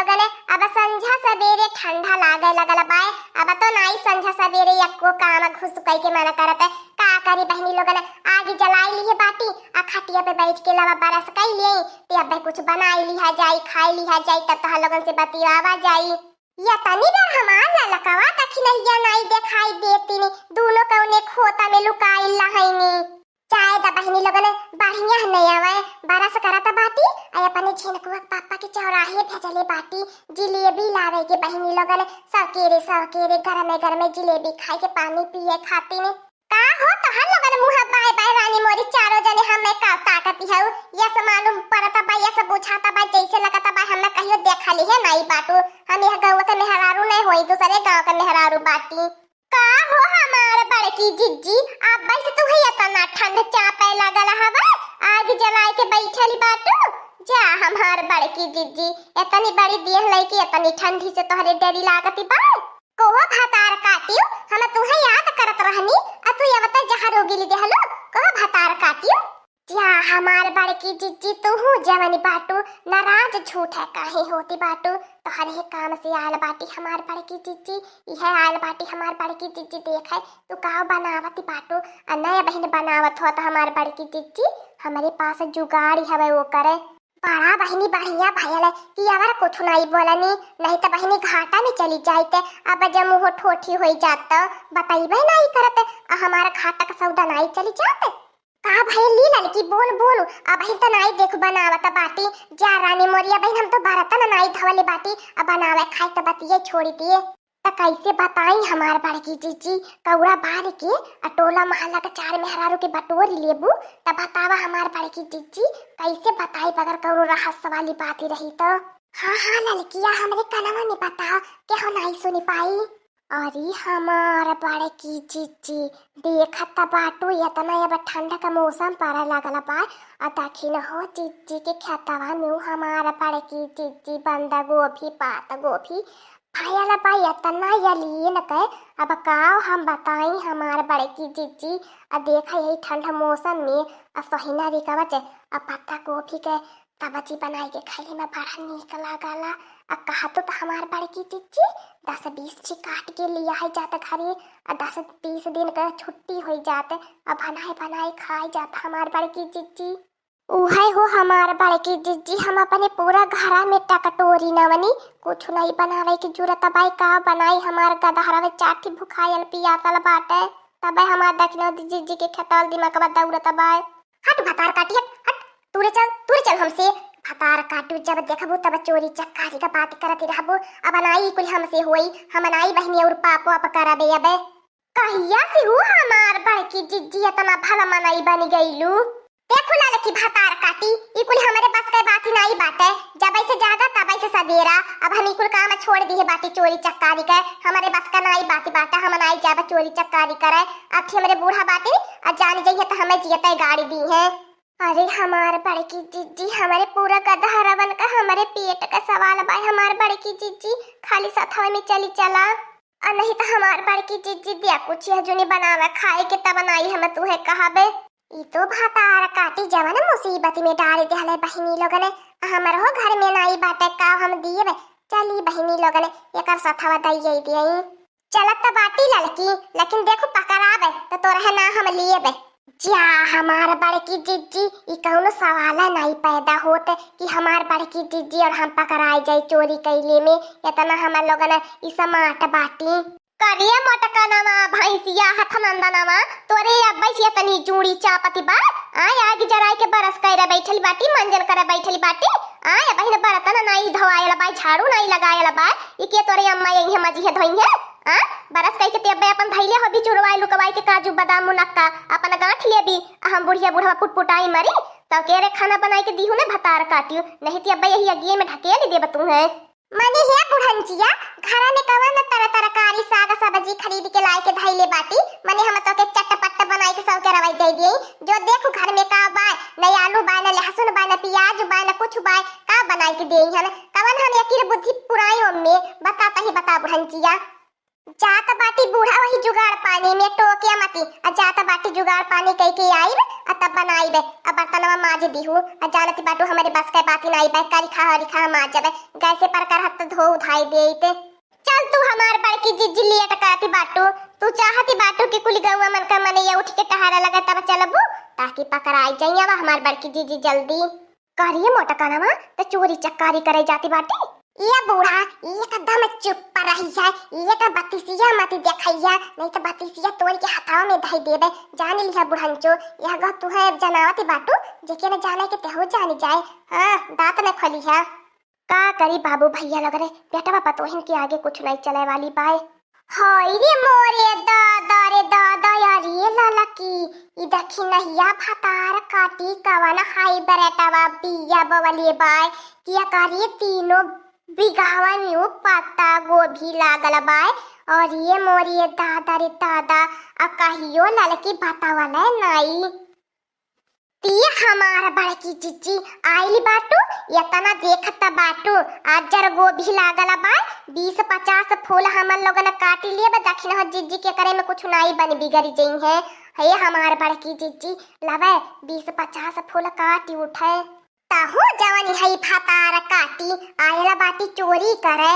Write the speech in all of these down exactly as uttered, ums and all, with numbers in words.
लोगन, अब संझा सबेरे ठंडा लागे लगल बाय। अब तो नाई संझा सबेरे एको काम घुसुकई के मन करत। का करी बहिनी लोगन, आगी जलाई लिहे बाटी, आ खटिया पे बैठ के लवा बरस कई लेई, ते अब कुछ बनाई लिहा जाई, खाई लिहा जाई, तब तोहर लोगन से बतियावा जाई। या तनी देर हमार ललकवा दखिनहिया नाई देखाई देतिन, दूनो कउने खोता में लुकाइल रहइनी। जाए द बहिनी लोगन, बढ़िया है नहीं आवे, बरस करत बाटी, आ अपने झिनकुआ के पापा के चौराहे भेजले बाटी, जिलेबी लावे के बहिनी लोगन, सकेरे सकेरे गरमे गरमे जिलेबी खाए के पानी पिए खातिर। का हो तोहर लोगन मुँह बाय बाय रानी मोरी, चारों जने हमें का ताकती हऊ, यस मालूम पड़त बा, यस बुझात बा, जैसे लगत बा हमें कहियो देखली है नाई बाटू। हम यह गाँव के मेहरारू नहीं होई, दूसरे गाँव के मेहरारू बाटी। का हो हमार बड़की जिज्जी, अब से तू ही इतना ठंड चापे लगल हवे, आग जलाए के बैठल बाटू? जा हमार बड़की जिज्जी, इतनी बड़ी देह लइके इतनी ठंडी से तोहरे डरी लागती बा? कोहो भतार काटियो, हम तुहे याद करत रहनी, आ तू अबते जहर उगिली देहलो, कोहो भतार काटियो। जा हमार बड़की जिज्जी, तू हूँ जवन बाटू, नाराज झूठ है काहे होती बाटू, तोहरे ही काम से आयल बाटी हमार बड़की जिज्जी, इहे आयल बाटी हमार बड़की जिज्जी, देख है तू का बनावत बाटू, आ नया बहिन बनावत हो तो हमार बड़की जिज्जी, हमरे पास जुगाड़ हवे वो करे। बड़ा बहिनी बढ़िया भयल है कि अवर कुछ नहीं बोलनी, नहीं तो बहिनी घाटा में चली जाइत, अब जब मुँह ठोठी होई जात तो बतइबे नहीं करत, आ हमार घाटा का सौदा नहीं चली जात। का भइल ली ललकी, बोल बोल, अबहिन त नाई देख बनावत बाटी। जा रानी मोरी, अबहिन हम तो बरतन नाई धवले बाटी, अब बनावे खाए त बतिये छोड़ी दिए। त कैसे बताई हमार बड़की जिज्जी, कौड़ा बार के आ टोला महल्ला के चार मेहरारू के बटोरी लेबू, त बतावा हमार बड़की जिज्जी, कैसे बताई अगर कौनो रहस्य वाली बात ही रही तो। हाँ हाँ ललकिया, हमरे कनवा में बताओ, केहू नाई सुनी पाई। अरे हमार बड़की जिज्जी, देखत त बाटू एतना अब ठंड का मौसम पड़े लागल बा, आ दखिन हो जिज्जी के खेतवा में उ हमार बड़की जिज्जी बंद गोभी, पात गोभी फयल बा एतना यलीन के, अब काव हम बताई हमार बड़की जिज्जी। आ देखा यही ठंड मौसम में आ सोहिना रिकवच आ पत्ता गोभी के सब्जी बनाई के खइले में बड़ा नीक लागला। आ कहतू त हमार बड़की जिज्जी दस बीस ठी काट के लियाई जात घरे, आ दस बीस दिन का छुट्टी होई जात, आ बनाए बनाए खाए जात हमार बड़की जिज्जी। उहे हो हमार बड़की जिज्जी, हम अपने पूरा घरा में टकटोरी नवनी, कुछ नहीं बनावे की जरूरत बाई, का बनाई हमार गदहरा में चार ठी भुखायल पियासल बाटे, तबे हमार दखिनो जिज्जी के खेतल दिमागवा दौड़त बाय। हट भतार काटी, हट, हट, तूरे चल, तूरे चल हमसे। भतार काटू जब देखबू तब चोरी चक्कारी का बात करत रहबू। अब नाई कुल हमसे होई, हम नाई बहिनी और पाप वाप करबे अबे। कहिया से हु हमार बड़की जिज्जी इतना भला मनई बन गईलू? देखू ललकी भतार काटी, ई कुल हमरे बस के बात ही नाई बाटे। जब ऐसे जागा तब ऐसे सवेरा। अब हम ई कुल काम छोड़ दिए बाटी चोरी चक्कारी के, हमरे बस का नाई बात बाटे, हम नाई जाब चोरी चक्कारी करे। अब हमरे बूढ़ा बाटी, आ जान जइहे त हमें जियते गाड़ी दी है। अरे हमार बड़की जिज्जी, हमरे पूरा गदहरवन का, हमरे पेट का सवाल बा हमार बड़की जिज्जी, खाली सथवा में चली चला, आ नहीं त हमार बड़की जिज्जी दिया कुछ यह जुनी बनावे खाए के तब नाई हम तुहे कहबे। ई तो भतार काटी जवन मुसीबत में डाल देहले बहिनी लोगने, आ हमर हो घर में नाई बाटे का हम दिए बे। चली बहिनी लोगने एकर सथवा दई दिए। चलत त बाटी ललकी, लेकिन देखो पकड़ाबे त तोरहे ना हम लिएबे। जा हमार बड़की जिज्जी, ई कौनो सवाल नाई पैदा होत कि हमार बड़की जिज्जी और हम पकड़ाई जाई चोरी कैले में। इतना हमर लोगन ई समाट बाटी। करिया मोटकनवा, भैंसिया हथनंदनवा, तोरे अब्बै से इतनी जूड़ी चापती बा। आय आग जराई के बरस करे बैठल बाटी, मंजन करे बैठल बाटी। आय बहिन बर्तन नाई धोआयल बा, झाड़ू नाई लगायल बा। ई के तोरे अम्मा यही मजिहे धोइहे? आ, बरस कई के ते अब्बे अपन धैले हो बिचुरवाई लुकवाई के काजू बादाम मुनक्का, अपन गांठ लेबी, आ हम बुढ़िया बुढ़वा पुटपुटाई मरी, तब के रे खाना बनाई के दीहू ने भतार काटियो, नहीं ते अब्बे यही अगिए में ढकेल देब तू है। मने हे बुढ़ंचिया, घरा में कवन तर तरकारी साग सब्जी खरीद के लाए के धैले बाटी, मने हम तो के चटपट बनाई के सब के रवाई दे दिए, जो देखू घर में का बा, न आलू बा, न लहसुन बा, न प्याज बा, न कुछ बा, का बनाई के देई हन, कवन हम एकिर बुद्धि पुराई ओम्मे, बता तही बता बुढ़ंचिया। जात बाटी बूढ़ा वही जुगाड़ पानी में टोके मती, आ जात बाटी जुगाड़ पानी कई के आइब, आ तब बनाइबे, आ बर्तनवा माज दिहू, आ जानती बाटू हमरे बस के बाती नाई बा, करी खा हरी खा माज जबे, गैसे पर कर हत धो उधाई देते। चल तू हमार बड़की जिज्जी लेट करती बाटू, तू चाहती बाटू कि कुल गौवा मन का मनैया उठ के टहरे लगे तब चलबू, ताकि पकड़ाई जाई अब हमार बड़की जिज्जी जल्दी। करिए मोटकनवा, त चोरी चकारी करे जाती बाटी। ए बूढ़ा, एकदम चुप रही है, एक बतिसिया मत देखैया, नहीं तो बतिसिया तोड़ के हथवा में धई देबे। जान लिहा बुढ़ंचो, यह गो तू है जनावती बाटू, जेके न जाने के तेहू जानी जाए। हाँ, दांत न खोली है। का करी बाबू भैया लोग रे, बेटवा पतोहिन के आगे कुछ नहीं चले वाली बाय। हाय रे मोरे दादा रे दादा, यार ये ललकी, ई दखिनहिया भतार काटी कवन हाई बरेटवा बिया बवले बाय, कि एकरे तीनों बिगहवा में पत्ता गोभी लागल बाय, और ये मोरे दादा रे दादा, आ कहियो ललकी बतावले नाई। ती हमार बड़की जिज्जी आइल बाटू, एतना देखत बाटू, अजर गोभी लागल बा, बीस पचास फूल हमन लोगन काटी लिए बा, दखिन हो जिज्जी के करे में कुछ नाई बन बिगड़ जई है। हे हमार बड़की जिज्जी, लवे बीस पचास फूल काटी उठे। तहू जवन है भतार काटी, आयल बाटी चोरी करे,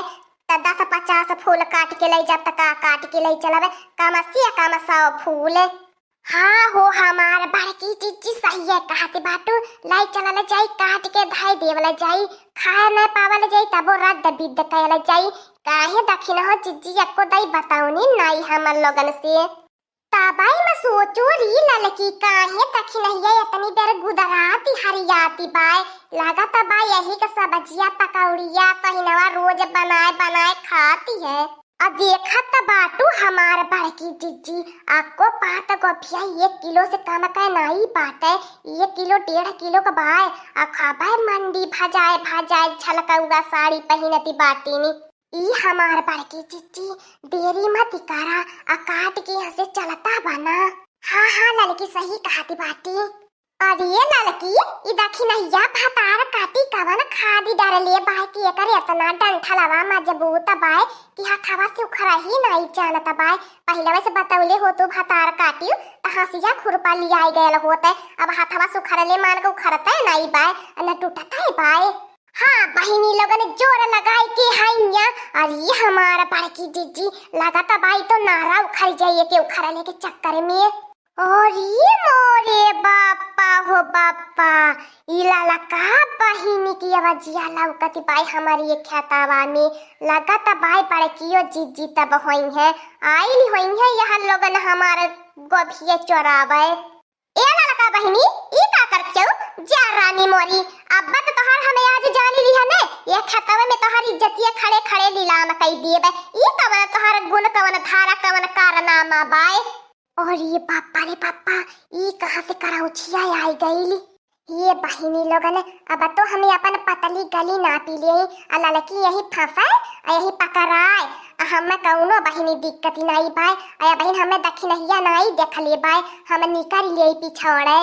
त दस पचास फूल काट के ले जा, त का काट के ले चलबे, कम से कम सौ फूल। हाँ हो हमार बड़की जिज्जी सहिए कहत बाटू, लाई चलल जाई, काट के धई देवल जाई, खाए न पावल जाई, तबो रद्द बिद्द कयल जाई। काहे दखिन हो जिज्जी एको दई बतौनी नाई हमन लोगन से। तबाई में सोचो री ललकी, काहे दखिनहिया इतनी देर गुदराती हरियाती बाय, लागत बा यही के सब्जिया पकौड़िया सहिनवा रोज बनाए बनाए खाती है। आ देखत बाटू हमार बड़की जिज्जी, अक्को पात गोभिया एक किलो से कम के नाई बाटे, एक किलो डेढ़ किलो के बाय, आ खाबे मंडी भजाए भजाए झलकौआ साड़ी पहिनती बाटिनी। ई हमार बड़की जिज्जी, देरी मत करा, आ काट के यहाँ से चलता बना। हाँ हाँ ललकी सही कहती बाटी। अरे ललकी, ई दखिनहिया भतार काटी कवन खादी डरले बाय कि एकर एतना डंठलवा मजबूत बाय कि हथवा से उखरा ही नाई जानत बाय। पहिलवे से बतौले हो तू भतार काटी, त हंसिया खुरपा लियाई गयल होते, अब हथवा से उखरले मान के उखरते नाई बाय, न टूटते बाय। हाँ बहिनी लोगन जोर लगाई के हइया, अरे हमार बड़की जिज्जी, लागत बाय तो नारा उखर जाइए के उखरले के चक्कर में। अरे मोरे बापा हो बापा, ई ललका बहिनी की आवाजिया लौकत बाय हमारी ये खेतवा में। लगत बाय बड़कियो जिज्जी तब होई है, आइल होई है यहाँ लोगन हमार गोभिये चोरावे। ए ललका बहिनी, ई का करत हऊ? जा रानी मोरी, अब तो तोहार हमें आज जानी लिहा ने, ये खेतवा में तोहार इज्जतिया खड़े खड़े लीलाम कई दिए बे। ई कवन तोहार गुण, कवन धारा, कवन कारनामा बाय? अरे बापा रे बापा, ई कहाँ से करौछिया आई गइल? ये बहिनी लोगन, अब तो हमें अपन पतली गली नापी ले, आ ललकी यही फंसे, आ यही पकड़ाए, आ हमें कौनो बहिनी दिक्कत नाई बाय, आ बहिन हमें दखिनहिया नाई देखले बाय, हम निकर ले पिछौड़े।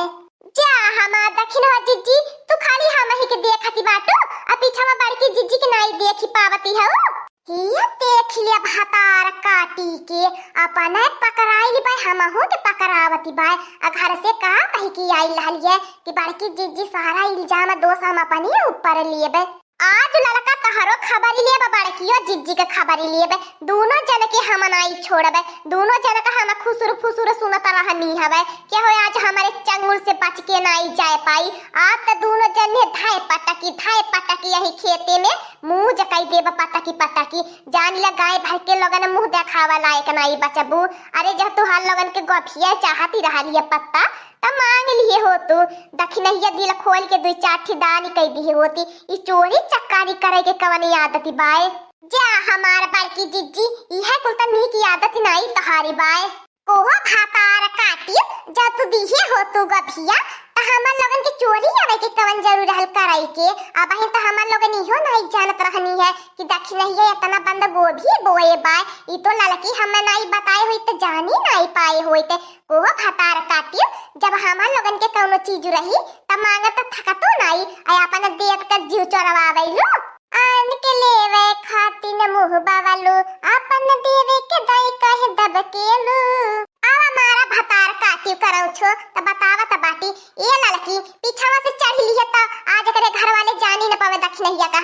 जा हमार दखिनवा जिज्जी, तू खाली हमही के देखती बाटू, आ पीछवा बड़की जिज्जी के नाई देखी पावती हऊ। हिया देख ले भतार काटी के, अपने पकड़ाइल बाय, हमहू के पकड़ावती बाय। आ घर से का कही के आइल रहलिए कि बड़की जिज्जी सारा इल्जाम दोष हम अपने ऊपर लेबे। आज ललका तोहरो खबरी लेबे, बड़कियो जिज्जी के खबरी लेबे, दोनों जन के हम नाई छोड़बे, दोनों जन का हम खुसुर फुसुर सुनत रहनी हवे। के हो आज हमारे चंगुल से बच के नाई जाए पाई। आज त दोनों जने धाय पटकी, धाय पटकी यही खेते में मुँह जकाई देब पटकी पटकी। जान ला गाय भर के लोगन मुँह देखावा लायक नाई बचबू। अरे जब तू हर लोगन के गोभिया चाहती रहली है पत्ता, त मांग लिए हो तू। दखिनहिया दिल खोल के दुई चार ठी दानी कई दिए होती। ई चोरी चकारी करे के कवन आदत बाय? जा हमार बड़की जिज्जी, इहे कुल त नीक आदत नाई तोहारी बाय। कोहो भातार काटी, जब तू दिहे हो तू गोभिया, त हमन लोगन के चोरी आवे के कवन जरूर रहल कराई के? अबहिन त हमन लोगन इहो नाई जानत रहनी है कि दखिनहिया इतना बंद गोभी बोए बाय। ई तो ललकी हमें नाई बताए होई त जानी नाई पाए होई ते। कोहो भातार काटी, जब हमन लोगन के कौनो चीज रही, त मांगत थकतो नाई, आ अपन देत के जीव चोरवावे लो। आन के लेवे खातिन मुँह बावलू, अपन देवे के दाई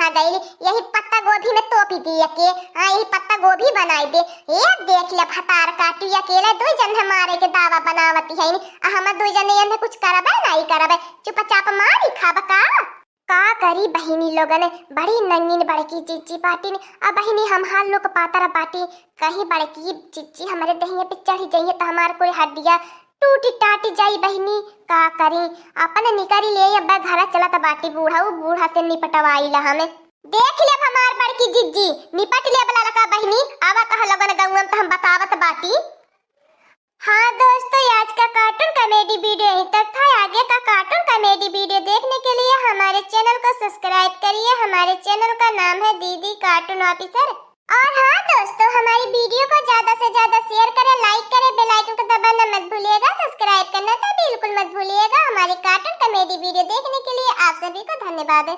आ गइली, यही पत्ता गोभी में तोपी दिए के, हाँ, यही पत्ता गोभी बनाई दे। ए, देख ले भतार काटी, अकेले दुई जन है मारे के दावा बनावती है नी, आ हम दुई जने एन्हे कुछ करबे नहीं करबे, चुपचाप मारी खाब का? का करी बहिनी लोगन, बड़ी नंगिन बड़की जिज्जी बाटी ने, अब बहिनी हम हाल लोग पातर बाटी, कहीं बड़की जिज्जी हमरे दहिया पे चढ़ी जाइए तो हमार कोई हड्डिया टूटी टाटी जाई बहिनी, का करी? अपन निकरी ले अब घर चलत बाटी, बूढ़ा, उ बूढ़ा से निपटवाई ला हमें। देख लेब हमार बड़की जिज्जी, निपट लेब ललका बहिनी, आवा तह लगन गौआ में त हम बतावत बाटी। हाँ दोस्तों, आज का कार्टून कॉमेडी वीडियो यहीं तक था। आगे का कार्टून कॉमेडी वीडियो देखने के लिए हमारे चैनल को सब्सक्राइब करिए। हमारे चैनल का नाम है दीदी कार्टून ऑफिसर। और हाँ दोस्तों, हमारी वीडियो को ज्यादा से ज्यादा शेयर करें, लाइक करें, बेल आइकन को दबाना मत भूलिएगा, सब्सक्राइब करना तो बिल्कुल मत भूलिएगा। हमारी कार्टून कॉमेडी वीडियो देखने के लिए आप सभी को धन्यवाद।